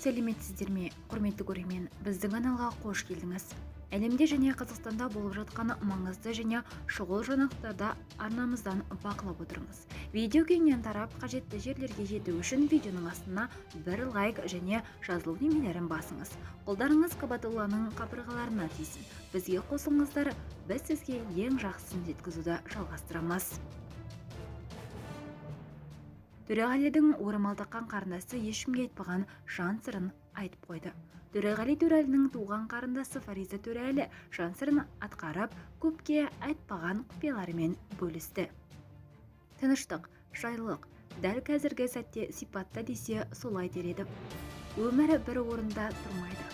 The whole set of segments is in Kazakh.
Сәлеметсіздер ме, құрметті көрермен! Біздің каналға қош келдіңіз! Әлемде және Қазақстанда болып жатқан маңызды және шұғыл жаңалықтарды арнамыздан бақылап отырыңыз. Видео кеңінен тарап, қажетті жерлерге жету үшін видеоның астына бір лайк және жазылу түймелерін басыңыз. Қолдарыңыз Қабатулланың қабырғаларына тисін. Бізге қосылыңыздар, біз сізге ең жақсысын жеткізуді жалғастырамыз. Төреғалидің орамал таққан қарындасы ешкімге айтпаған жан сырын айтып қойды. Төреғали Төреәлінің туған қарындасы Фариза Төреәлі жан сырын атқарып, көпке айтпаған құпияларымен бөлісті. Тыныштық, жайлылық дәл қазіргі сәтте сипатта десе, солай дер едім. Өмір бір орында тұрмайды.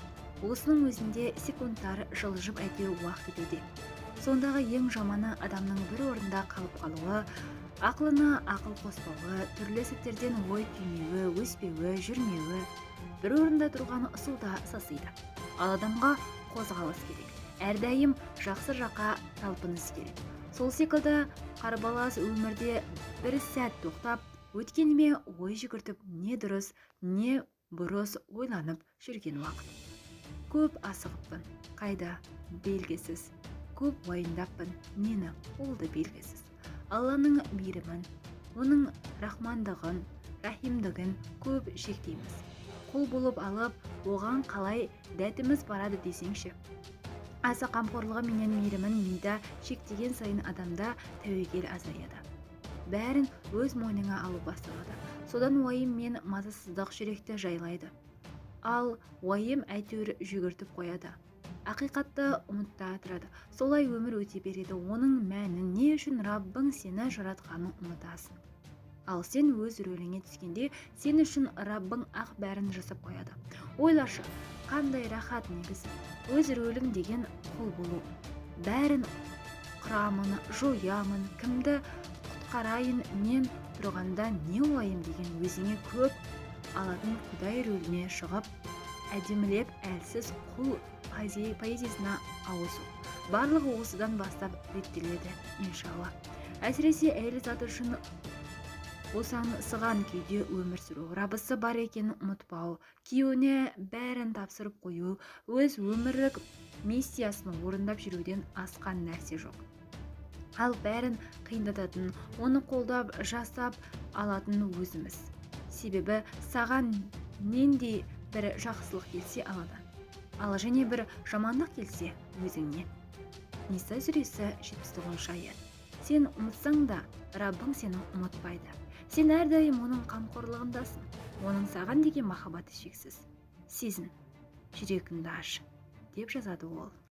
Осының өзінде секундтар жылжып, әйтеуір уақыт өтуде. Сондағы ең жаманы – адамның бір орында қалып қалуы, ақылына ақыл қоспауы, түрлі сәттерден ой түймеуі, өспеуі, жүрмеуі. Бір орында тұрған суда сасиды. Ал адамға қозғалыс керек, әрдайым жақсы жаққа талпыныс керек. Сол секілді қарбалас өмірде бір сәт тоқтап, өткеніме ой жүгіртіп, не дұрыс, не бұрыс ойланып жүрген уақыт. Көп асығыппын, қайда, белгісіз. Көп уайымдаппын, нені, ол да белгісіз. Алланың мейірімін, оның рахмандығын, рахимдігін көп шектейміз. Құл болып алып, оған қалай дәтіміз барады десеңші? Аса қамқорлығы менен мейірімін мида шектеген сайын адамда тәуекел азаяды, бәрін өз мойныңа алу басталады. Содан уайым мен мазасыздық жүректі жайлайды. Ал уайым әйтеуір жүгіртіп қояды, ақиқатты ұмыттырады. Солай өмір өте береді. Оның мәнін, не үшін Раббың сені жаратқанын ұмытасың. Ал сен өз рөліңе түскенде, сен үшін Раббың ақ бәрін жасап қояды. Ойлашы, қандай рахат негізі. Өз рөлің деген – құл болу. Бәрін құрамын, жоямын, кімді құтқарайын, мен тұрғанда не уайым деген өзіңе көп алатын құдай рөліне шығып, әдемілеп әлсіз құл позициясына ауысу. Барлығы осыдан бастап реттеледі, иншалла. Әсіресе әйел заты үшін босаңсыған күйде өмір сүру, Раббысы бар екенін ұмытпау, күйеуіне бәрін тапсырып қою, өз өмірлік миссиясын орындап жүруден асқан нәрсе жоқ. Ал бәрін қиындататын, оны қолдап жасап алатын өзіміз. Себебі саған нендей бір жақсылық келсе, Алладан, ал және бір жамандық келсе, өзіңнен. Ниса сүресі, 79 аят. Сен ұмытсаң да, Раббың сені ұмытпайды. Сен әрдайым оның қамқорлығындасың. Оның саған деген махаббаты шексіз. Сезін, жүрегіңді аш, деп жазады ол.